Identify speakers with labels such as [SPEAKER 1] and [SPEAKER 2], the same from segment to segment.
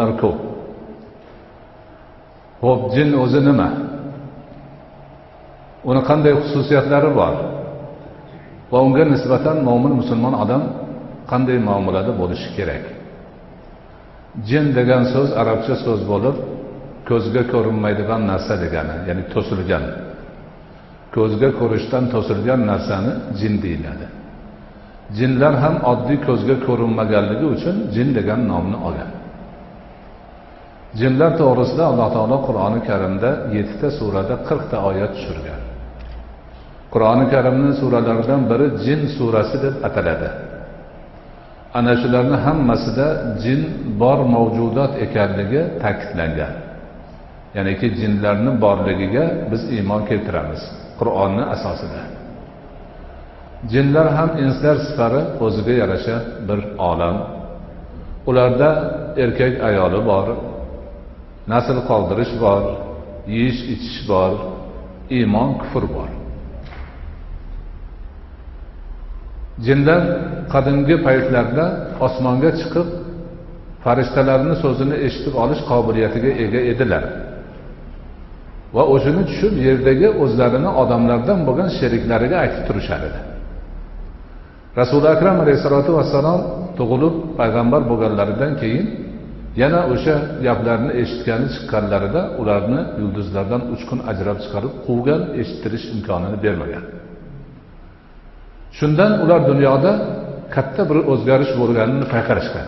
[SPEAKER 1] savollar ko'p. Xo'p, jin o'zi nima? Uni qanday xususiyatlari bor? Va unga nisbatan mo'min musulmon odam qanday muomalada bo'lishi kerak? Jin degan so'z arabcha so'z bo'lib, ko'zga ko'rinmaydigan narsa degani, ya'ni to'silgan. Ko'zga ko'rishdan to'silgan narsani jin deyiladi. Jinlar ham oddiy ko'zga ko'rinmaganligi uchun jin degan nomni olgan. Jinlar to'g'risida Alloh taolo Qur'oni Karimda 7 ta surada 40 ta oyat tushirgan. Qur'oni Karimning suralaridan biri Jin surasi deb ataladi. Ana shularning hammasida jin bor mavjudot ekanligi ta'kidlangan. Ya'niki jinlarning borligiga biz iymon keltiramiz Qur'onning asosida. Jinlar ham inslar sifari o'ziga yarasha bir olam. Ularda erkak ayoli bor, nasl qoldirish bor, yeyish ichish bor, iymon kufr bor. Jinlar qadimgi paytlarda osmonga chiqib farishtalarning so'zini eshitib olish qobiliyatiga ega edilar. Va o'shini tushib yerdagi o'zlarini odamlardan bo'lgan sheriklariga aytib turishar edi. Rasuli Akram alayhisolatu vassalom tug'ilib payg'ambar bo'lganlaridan keyin yana o'sha gaplarni eshitgani chiqqanlarida ularni yulduzlardan uchqun ajrab chiqarib quvgan, eshittirish imkonini bermagan. Shundan ular dunyoda katta bir o'zgarish bo'lganini payqashgan.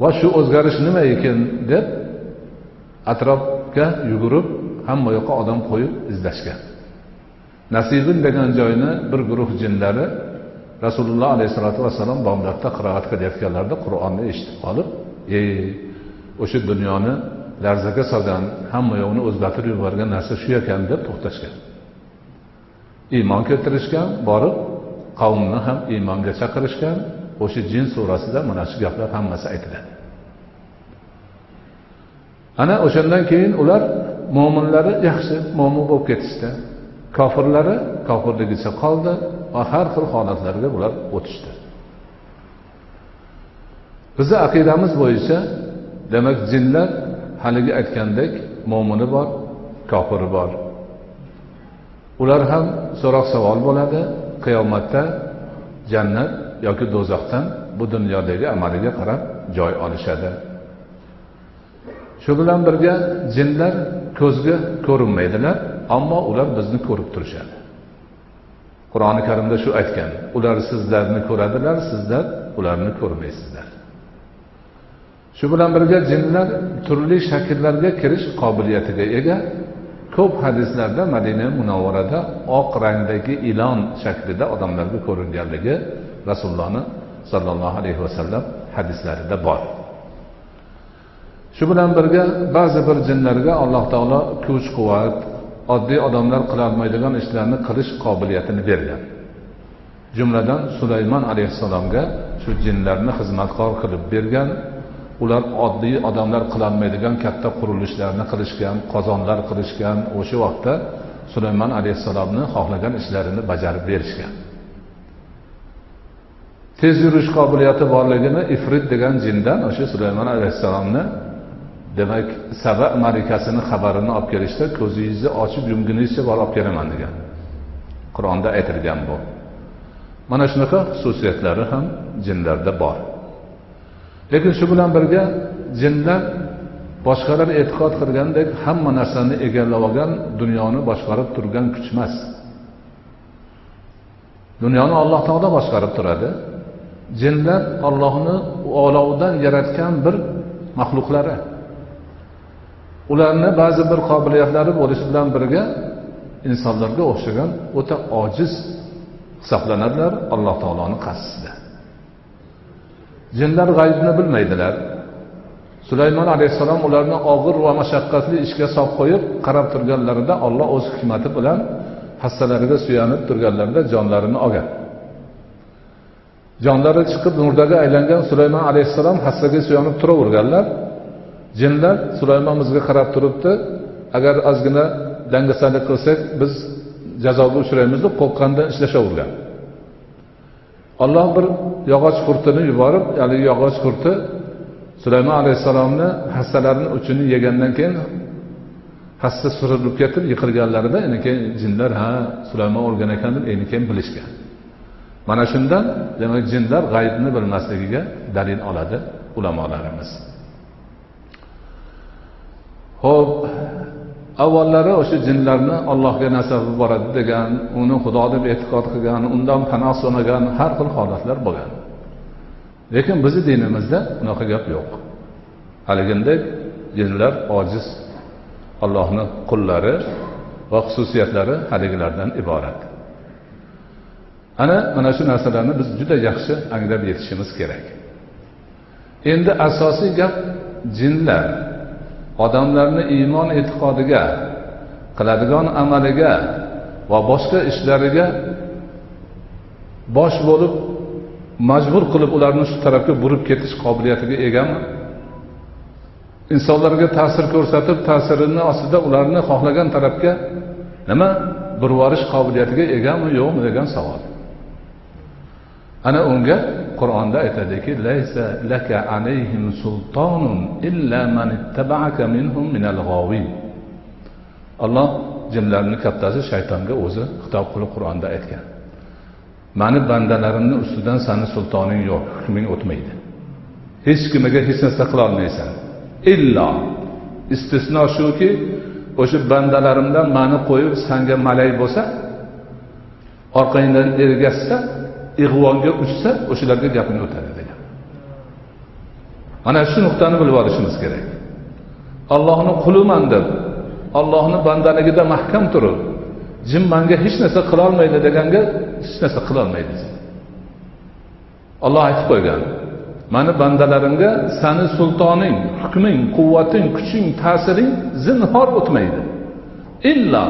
[SPEAKER 1] Va shu o'zgarish nima ekan deb atrofga yugurib, hamma yoqqa odam qo'yib izlashgan. Nasibin degan joyni bir guruh jinlari Rasululloh alayhisolatu vassalom bomdodda qiroat qilayotganlarida Qur'onni eshitib qolib, o'sha dunyoni larzaga solgan, hamma yo'qni o'zgartirib yuborgan narsa shu ekan deb to'xtashgan. Iymon keltirishgan, borib qavmni ham iymonga chaqirishgan. O'sha Jin surasida mana shu gaplar hammasi aytiladi. Ana o'shandan keyin ular mo'minlari yaxshi mo'min bo'lib ketishdi. Kofirlari kofirligicha qoldi va har xil holatlarga ular o'tishdi. Bizi aqidamiz bo'yicha demak jinlar haligi aytgandek mo'mini bor, kofiri bor. Ular ham so'roq savol bo'ladi qiyomatda jannat yoki do'zaxdan bu dunyodagi amaliga qarab joy olishadi. Shu bilan birga jinlar ko'zga ko'rinmaydilar, ammo ular bizni ko'rib turishadi. Qur'oni Karimda shu aytgan: ular sizlarni ko'radilar, sizlar ularni ko'rmaysizlar. Shu bilan birga jinlar turli shakllarga kirish qobiliyatiga ega. Ko'p hadislarda Madina Munavvarada oq rangdagi ilon shaklida odamlarga ko'ringanligi Rasulullohning sallallohu alayhi vasallam hadislarida bor. Shu bilan birga ba'zi bir jinlarga Alloh taolo kuch-quvvat, oddiy odamlar qila olmaydigan ishlarni qilish qobiliyatini bergan. Jumladan Sulaymon alayhissalomga shu jinlarni xizmatkor qilib bergan. Ular oddiy odamlar qila olmaydigan katta qurilishlarni qilishgan, qozonlar qilishgan. O'sha vaqtda Sulaymon alayhissalomni xohlagan ishlarini bajarib berishgan. Tez yurish qobiliyati borligini Ifrit degan jindan o'sha Sulaymon alayhissalomni demak Saba malikasini xabarini olib kelishda ko'zingizni ochib yumguningizcha borib olib kelaman degan. Qur'onda aytilgan bu. Mana shunaqa xususiyatlari ham jinlarda bor. Lekin shu bilan birga jinlar boshqalar e'tiqod qilgandek hamma narsani egallab olgan, dunyoni boshqarib turgan kuch emas. Dunyoni Alloh taolo boshqarib turadi. Jinlar Allohni olovdan yaratgan bir maxluqlari. Ularni ba'zi bir qobiliyatlari bo'lishi bilan birga insonlarga o'xshagan o'ta ojiz hisoblanadilar Alloh taoloning qarshisida. Jinlar g'aybni bilmaydilar. Sulaymon alayhissalom ularni og'ir va mashaqqatli ishga solib qo'yib qarab turganlarida Alloh o'z hikmati bilan hassalariga suyanib turganlarida jonlarini olgan. Jonlari chiqib murdaga aylangan Sulaymon alayhissalom hassaga suyanib turaverganlar. Jinlar Sulaymon bizga qarab turibdi, agar ozgina dangasalik qilsak biz jazoga uchraymiz deb qo'rqqandan ishlashavergan. Alloh bir yog'och qurtini yuborib, ya'ni yog'och qurti Sulaymon alayhissalomni hassalarini uchini yegandan keyin hassa surilib ketib yiqilganlarida endi keyin jinlar ha Sulaymon o'lgan ekan deb endi keyin bilishgan. Mana shundan demak jinlar g'aybni bilmasligiga dalil oladi ulamolarimiz. Xo'p, avvallari o'sha jinlarni Allohga nasabi boradi degan, uni Xudo deb e'tiqod qilgan, undan panoh so'ragan har xil holatlar bo'lgan. Lekin bizning dinimizda unaqa gap yo'q. Haligindek jinlar ojiz Allohning qullari va xususiyatlari haligilardan iborat. Ana mana shu narsalarni biz juda yaxshi anglab yetishimiz kerak. Endi asosiy gap jinlar odamlarni iymon e'tiqodiga, qiladigan amaliga va boshqa ishlariga bosh bo'lib majbur qilib ularni shu tarafga burib ketish qobiliyatiga egami? Insonlarga ta'sir ko'rsatib, ta'sirini ostida ularni xohlagan tarafga nima burvorish qobiliyatiga egami yo'qmi degan savol. Ana unga Qur'onda aytadiki, laysa laka alayhim sultonun illa man ittaba'aka minhum minal g'ovin. Alloh jinlarning kattasi shaytonga o'zi xitob qilib Qur'onda aytgan. Mani bandalarimning ustidan seni sultoning yo'q, hukming o'tmaydi. Hech kimga hech narsa qila olmaysan. Illo istisno shuki, o'sha bandalarimdan mani qo'yib senga malay bo'lsa, orqangdan ergashsa, ig'vonga uchsa, o'shalarga gapini o'tadi degan. Mana shu nuqtani bilib olishimiz kerak. Allohning quliman deb, Allohning bandaligida mahkam turib, jin menga hech narsa qila olmaydi deganga hech narsa qila olmaydi. Alloh aytib qo'ygan. Mani bandalarimga seni sultoning, hukming, quvvating, kuching, ta'siring zinhor o'tmaydi. Illa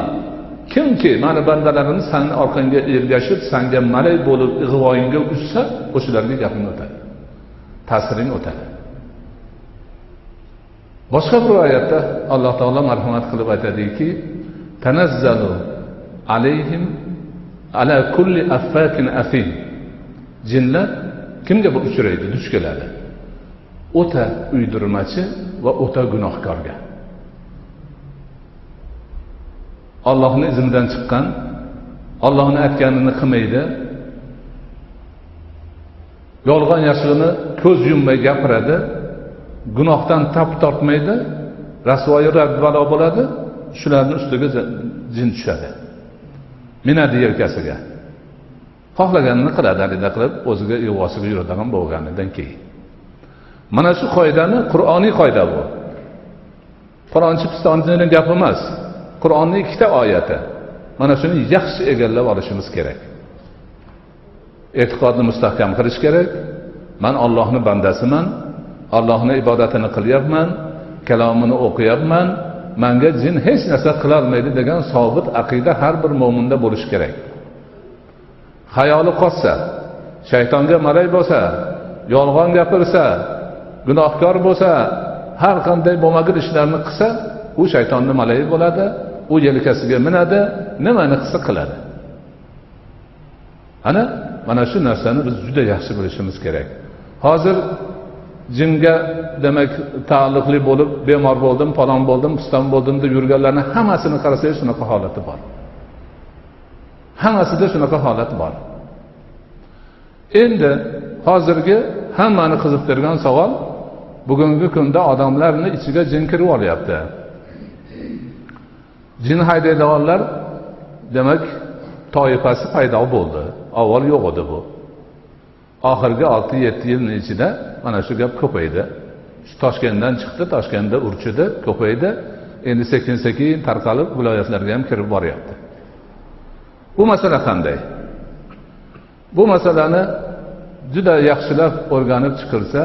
[SPEAKER 1] kimki mani bandalarimni seni orqangga ergashib, senga malay bo'lib ig'voyingga uchsa, o'shalarga gaping o'tadi. Ta'siring o'tadi. Boshqa bir oyatda Alloh taolo marhamat qilib aytadiki, tanazzalu alayhim ala kulli affakin afim. Jinlar kimga bu uchraydi, duch keladi? O'ta uydirmachi va o'ta gunohkorga. Allohning iznidan chiqqan, Allohning aytganini qilmaydi, yolg'on yashirini ko'z yummay gapiradi, gunohdan tap tortmaydi, rasvoyi rad balo bo'ladi, shularning ustiga jin tushadi. Minadi yelkasiga. Xohlaganini qiladi, halida qilib o'ziga ig'vosiga yuradigan bo'lganidan keyin. Mana shu qoidani Qur'oniy qoida bu. Qur'onchi pistonchining gapi emas. Qur'onning ikkita oyati. Mana shuni yaxshi egallab olishimiz kerak. E'tiqodni mustahkam qilish kerak. Men Allohning bandasiman, Allohning ibodatini qilyapman, kalomini o'qiyapman, menga jin hech narsa qila olmaydi degan sobit aqida har bir mo'minda bo'lishi kerak. Xayoli qotsa, shaytonga malay bo'lsa, yolg'on gapirsa, gunohkor bo'lsa, har qanday bo'lmagir ishlarni qilsa, u shaytonning malayi bo'ladi, u yelkasiga minadi, nimani qilsa qiladi. Ana mana shu narsani biz juda yaxshi bilishimiz kerak. Hozir jinga demak taalluqli bo'lib, bemor bo'ldim, falon bo'ldim, piston bo'ldim deb yurganlarning hammasini qarasangiz shunaqa holati bor. Hammasida shunaqa holat bor. Endi hozirgi hammani qiziqtirgan savol, bugungi kunda odamlarni ichiga jin kirib olyapti. Jin haydaydiganlar demak toifasi paydo bo'ldi. Avval yo'q edi bu. Oxirgi 6-7 yilning ichida mana shu gap ko'paydi. Shu Toshkentdan chiqdi, Toshkentda urchidi, ko'paydi. Endi sekin-sekin tarqalib viloyatlarga ham kirib boryapti. Bu masala qanday? Bu masalani juda yaxshilab o'rganib chiqilsa,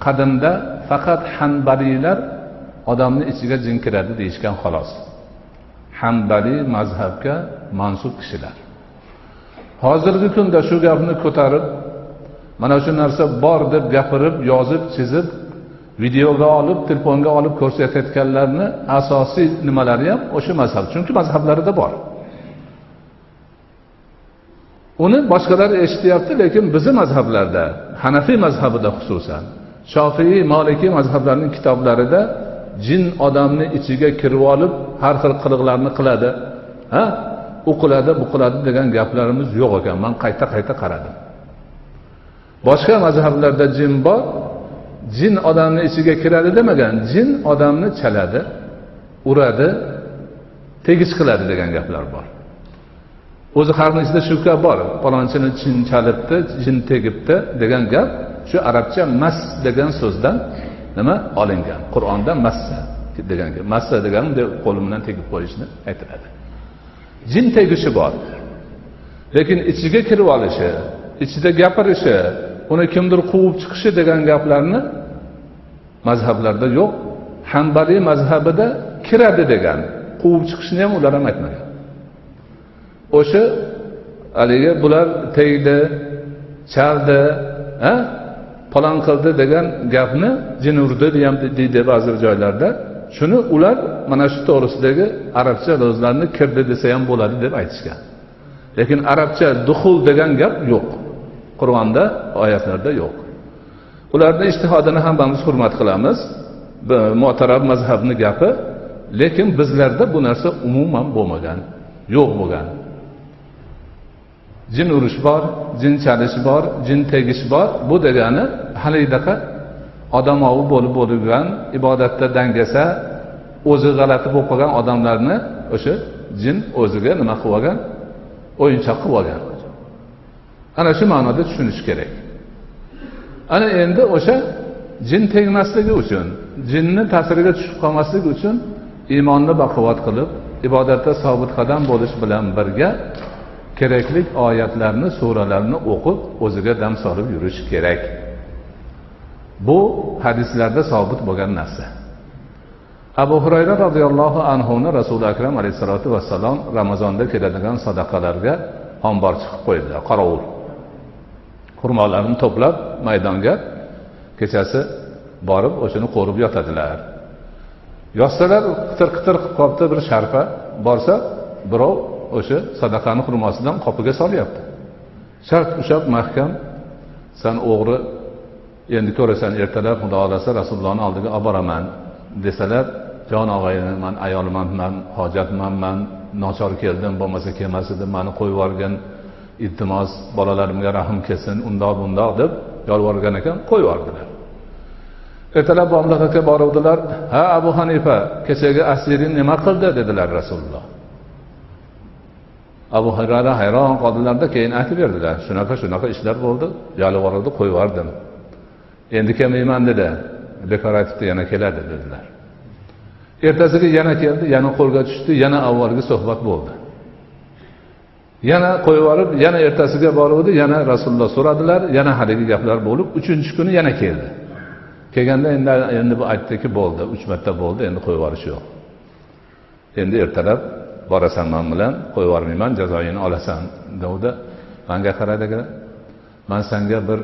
[SPEAKER 1] qadimda faqat hanbaliylar odamning ichiga jin kiradi deyishgan xolos. Hanbali mazhabga mansub kishilar. Hozirgi kunda shu gapni ko'tarib, mana shu narsa bor deb gapirib, yozib, chizib, videoga olib, telefonga olib ko'rsatayotganlarni asosiy nimalari ham o'sha mazhab. Chunki mazhablarida bor. Uni boshqalar eshityapti, lekin bizi mazhablarda, Hanafiy mazhabida xususan Shofiiy, Maliki mazhablarining kitoblarida jin odamni ichiga kirib olib har xil qiliqlarni qiladi, ha, u qiladi, bu qiladi degan gaplarimiz yo'q ekan. Men qayta-qayta qaradim. Boshqa mazhablarda jin bor, jin odamni ichiga kiradi demagan, jin odamni chaladi, uradi, tegish qiladi degan gaplar bor. O'zi xalqning ichida shu gap bor, palonchini jin chalibdi, jin tegibdi degan gap shu arabcha mas degan so'zdan nima olingan? Qur'onda massa degan gap. Massa degani qo'lim bilan tegib qo'yishni aytiladi. Jin tegishi bor. Lekin ichiga kirib olishi, ichida gapirishi, uni kimdir quvib chiqishi degan gaplarni mazhablarda yo'q. Hanbali mazhabida kiradi degan, quvib chiqishni ham ular ham aytmagan. O'sha haligi bular tegdi, chaldi, ha, falon qildi degan gapni jin urdi ham deydi ba'zi joylarda. Shuni ular mana shu to'g'risidagi arabcha so'zlarni kirdi desa ham bo'ladi deb aytishgan. Lekin arabcha duxul degan gap yo'q. Qur'onda, oyatlarda yo'q. Ularning ijtihodini hammamiz hurmat qilamiz. Mu'tarab mazhabning gapi, lekin bizlarda bu narsa umuman bo'lmagan, yo'q bo'lgan. Jin urish bor, jin chalish bor, jin tegish bor. Bu degani haligidaqa odamovi bo'lib bo'lgan, ibodatda dangasa, o'zi g'alati bo'lib qolgan odamlarni o'sha jin o'ziga nima qilib olgan? O'yinchoq qilib olgan. Ana shu ma'noda tushunish kerak. Ana endi o'sha jin tegmasligi uchun, jinni ta'siriga tushib qolmasligi uchun iymonni baquvvat qilib, ibodatda sobit qadam bo'lish bilan birga kerakli oyatlarni, suralarni o'qib, o'ziga dam solib yurish kerak. Bu hadislarda sobit bo'lgan narsa. Abu Hurayra radhiyallohu anhu ni Rasuli Akram alayhisolatu vassalom Ramazonda keladigan sadaqalarga ombor chiqib qo'ydilar, qorovul. Xurmolarni to'plab maydonga kechasi borib o'shani qo'rib yotadilar. Yotsalar qitir-qitir qilib qolibdi bir sharpa, borsa birov o'sha sadaqani xurmosidan qopiga solyapti. Shart ushlab mahkam, san o'g'ri, endi ko'rasan ertalab Xudo xolasa Rasulullohning oldiga olib boraman desalar, jon og'ayni, man ayolman, man hojatmanman, nochor keldim, bo'lmasa kelmas edim, meni qo'yib yuborgin, iltimos, bolalarimga rahm kelsin, undoq bundoq deb yolvorgan ekan, qo'yib yubordilar. Ertalab bomdodga boruvdilar. Ha, Abu Hanifa, kechagi asiring nima qildi dedilar Rasululloh. Abu Hurayra hayron qoldilarda, keyin aytib berdilar. Shunaqa shunaqa ishlar bo'ldi, yolvordi, qo'yib yubordim. Endi kelmayman dedi. Bekor aytibdi, yana keladi dedilar. Ertasiga yana keldi, yana qo'lga tushdi, yana avvalgi suhbat bo'ldi. Yana qo'yib yuborib, yana ertasiga boruvdi, yana Rasululloh so'radilar, yana haligi gaplar bo'lib, 3-kuni yana keldi. Kelganda endi bu aytdiki bo'ldi, 3 marta bo'ldi, endi qo'yib yuborish yo'q. Endi ertalab borasan men bilan, qo'yib yubormayman, jazoyini olasan dedi. Menga qaradi, men senga bir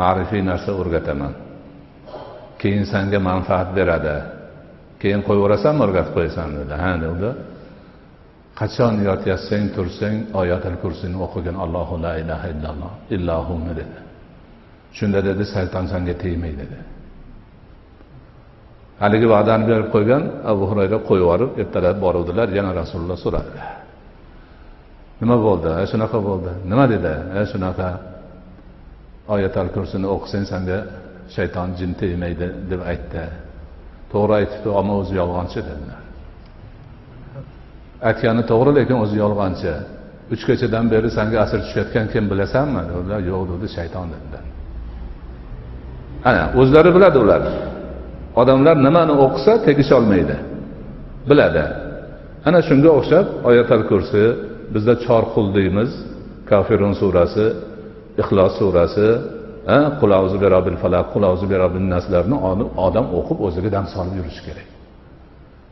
[SPEAKER 1] ma'rifiy narsa o'rgataman. Keyin senga manfaat beradi. Keyin qo'yib yuborasanmi, o'rgatib qo'yasan dedi. Ha dedi. Qachon yotyapsang, tursang, oyatul kursini o'qigin, Allohu la ilaha illalloh, illahumni dedi. Shunda dedi, shayton senga tegmaydi dedi. Haligi va'dani berib qo'ygan Abu Hurayra qo'yib yuborib, ertalab boruvdilar, yana Rasululloh so'radilar. Nima bo'ldi? Ha, shunaqa bo'ldi. Nima dedi? Ha, shunaqa oyatul kursini o'qisang senga shayton jin tegmaydi deb aytdi. To'g'ri aytibdi, ammo o'zi yolg'onchi dedilar. Aytgani to'g'ri, lekin o'zi yolg'onchi. 3 kechadan beri senga asir tushayotgan kim bilasanmi? Dedilar. Yo'q dedi, shayton dedilar. Ana, o'zlari biladi ular. Odamlar nimani o'qisa tegisha olmaydi. Biladi. Ana shunga o'xshab oyatul kursi, bizda 4 qul deymiz, Kafirun surasi, Ixlos surasi, Qul a'uzu bi robbil falaq, Qul a'uzu bi robbin naslarni odam o'qib o'ziga dam solib yurishi kerak.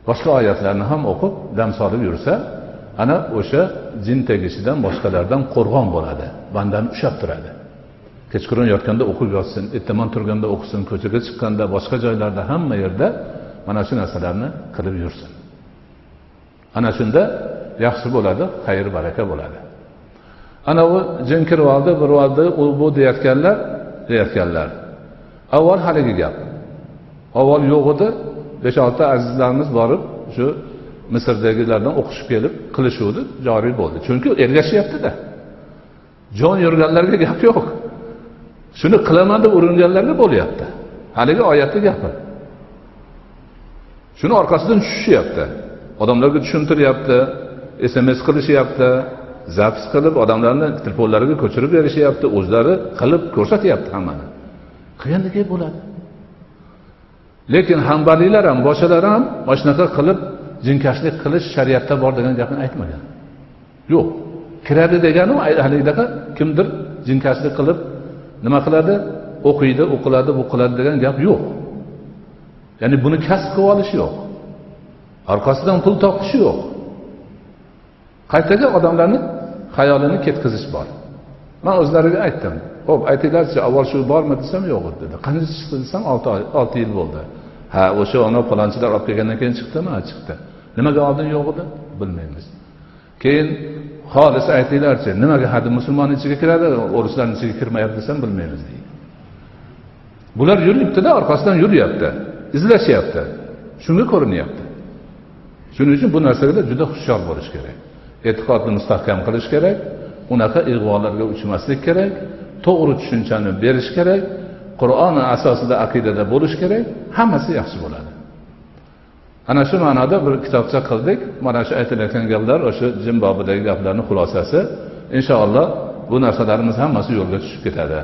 [SPEAKER 1] Boshqa oyatlarni ham o'qib dam solib yursa, ana o'sha jin tegishidan, boshqalardan qo'rg'on bo'ladi, bandani ushlab turadi. Kechqurun yotganda o'qib yotsin, ertaman turganda o'qisin, ko'chaga chiqqanda, boshqa joylarda, hamma yerda mana shu narsalarni qilib yursin. Ana shunda yaxshi bo'ladi, xayr baraka bo'ladi. Ana u jin kirib oldi, bir oldi, u bu deyotganlar. Avval haligi gap. Avval yo'q edi. 5-6 azizlarimiz borib shu Misrdagilardan o'qishib kelib qilishuvdi, joriy bo'ldi. Chunki ergashyapti-da. Jon yurganlarga gap yo'q. Shuni qilaman deb uringanlarga bo'lyapti. Haligi oyatni gapi. Shuni orqasidan tushishyapti. Odamlarga tushuntiryapti, SMS qilishyapti, zapis qilib odamlarni telefonlariga ko'chirib berishyapti, o'zlari qilib ko'rsatyapti hammani. Qilgandan keyin bo'ladi. Lekin hanbaliylar ham, boshqalar ham mana shunaqa qilib jinkashlik qilish shariatda bor degan gapni aytmagan. Yo'q. Kiradi degani haligidaqa kimdir jinkashlik qilib nima qiladi? O'qiydi, o'qiladi, bu qiladi degan gap yo'q. Ya'ni buni kasb qilib olish yo'q. Orqasidan pul topish yo'q. Qaytaga odamlarni xayolini ketkazish bor. Men o'zlariga aytdim. Xo'p, aytinglarchi, avval shu bormi desam, yo'q dedi. Qancha chiqdi desam, 6 yil bo'ldi. Ha, o'sha ona falonchilar olib kelgandan keyin chiqdimi? Ha, chiqdi. Nimaga oldin yo'q edi? Bilmaymiz. Keyin xolis aytinglarchi, nimaga hadi musulmon ichiga kiradi, o'rislarning ichiga kirmayapti desam, bilmaymiz deydi. Bular yuribdi-da, orqasidan yuryapti, izlashyapti. Shunga ko'rinyapti. Shuning uchun bu narsaga juda hushyor bo'lish kerak. E'tiqodni mustahkam qilish kerak, unaqa ig'volarga uchmaslik kerak, to'g'ri tushunchani berish kerak, Qur'on asosida aqidada bo'lish kerak, hammasi yaxshi bo'ladi. Ana shu ma'noda bir kitobcha qildik. Mana shu aytilayotgan gaplar o'sha jin bobidagi gaplarning xulosasi. Inshaalloh bu narsalarimiz hammasi yo'lga tushib ketadi.